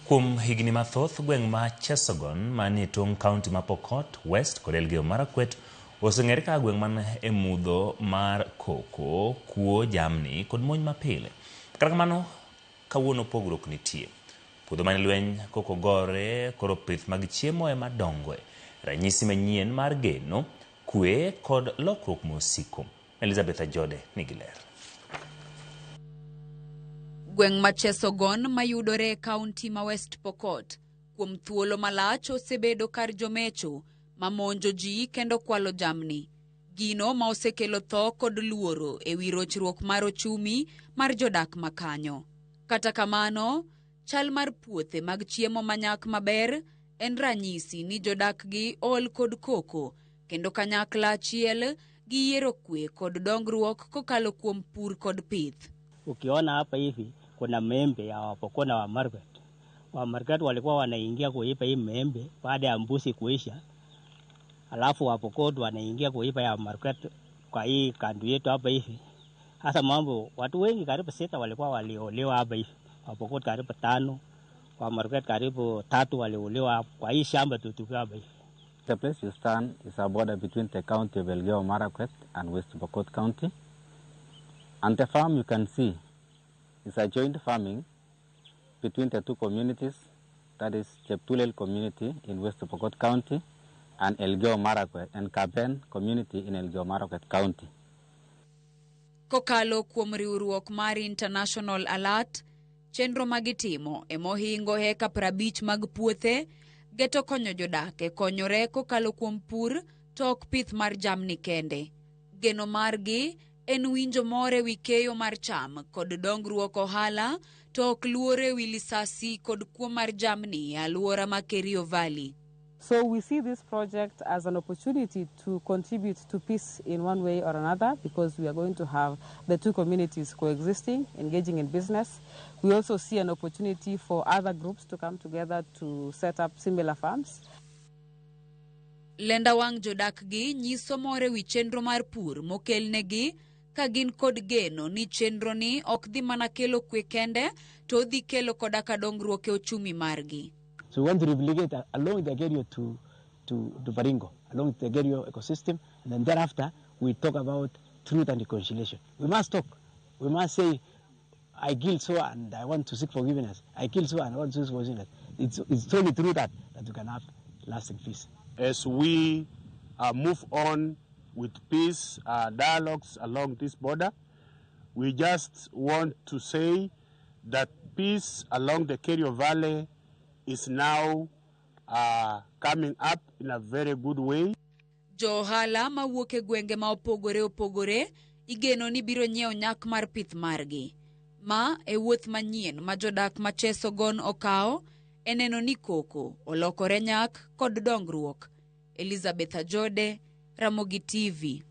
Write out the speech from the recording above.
Kuom higni mathoth, gweng' ma Chesogon manie tong' kaunti ma Pokot West kod Elgeyo Marakwet oseng'ere kaka gweng' man e mudho mar koko, kuo jamni kod monj mapile. Kata kamano, kawuono pogruok nitie. Puodho mane lweny koko gore koro pith mag chiemo ema dongoe. Ranyisi manyien mar geno, kwe kod lokruok mosiko. Elizabeth Ajode nigi ler. Gweng' ma Chesogon mayudore e kaunti ma West Pokot kuom thuolo malach osebedo kar jomecho mamonjo ji kendo kwalo jamni. Gino ma osekelo tho kod luoro e wi rochruok mar ochumi mar jodak makanyo. Kata kamano, chal mar puothe mag chiemo manyak maber en ranyisi ni jodak gi ol kod koko kendo kanyakla achiel giyiero kwe kod dongruok kokalo kuom pur kod pith. Ukiona hapa hivi kuna maembe ya Wapokot na Wamarakwet. Wamarakwet walikuwa wanaingia kuiba hii maembe baada ya mbuzi kuisha, alafu Wapokot wanaingia kuiba ya Marakwet kwa hii kando yetu hapa hivi. Hasa mambo watu wengi karibu sita walikuwa waliuliwa hapa hivi, Wapokot karibu tano, Wamarakwet karibu tatu waliuliwa kwa hii shamba tu tukiwa hapa hivi. The place you stand is a border between the county of Elgeyo Marakwet and West Pokot County. And the farm you can see is a joint farming between the two communities, that is Cheptulel community in West Pokot County and Elgeyo Marakwet and Kaben community in Elgeyo Marakwet County. Kokalo kuom riwruok mar International Alert, chenro magitimo emohingo heka 50 mag puothe geto konyo jodak e konyore kokalo kuom pur to ok pith mar jamni kende. Geno margi en winjo mor ewi keyo mar cham kod dongruok ohala to ok luoro ewi lisasi kod kuo mar jamni e alwora ma Kerio Valley. So we see this project as an opportunity to contribute to peace in one way or another, because we are going to have the two communities coexisting, engaging in business. We also see an opportunity for other groups to come together to set up similar farms. Lenda wang' jodak gi nyiso mor ewi chenro mar pur mokelnegi ka gin kod geno ni chenro ni ok dhi mana kelo kwe kende to odhi kelo koda ka dongruok e ochumi margi. So we want to replicate along the Kerio to Baringo, along the Kerio ecosystem, and then thereafter we talk about truth and reconciliation. We must talk. We must say, I killed so and I want to seek forgiveness. I killed so and I want to seek forgiveness. It's only through that that we can have lasting peace. As we move on with peace dialogues along this border, we just want to say that peace along the Kerio Valley is now coming up in a very good way. Jo ohala mawuok e gwenge ma opogore opogore igeno ni biro nyiewo nyak mar pith margi. Ma e wuoth manyien ma jodak ma Chesogon okawo e neno ni koko olokore nyak kod dongruok. Elizabeth Ajode, Ramogi TV.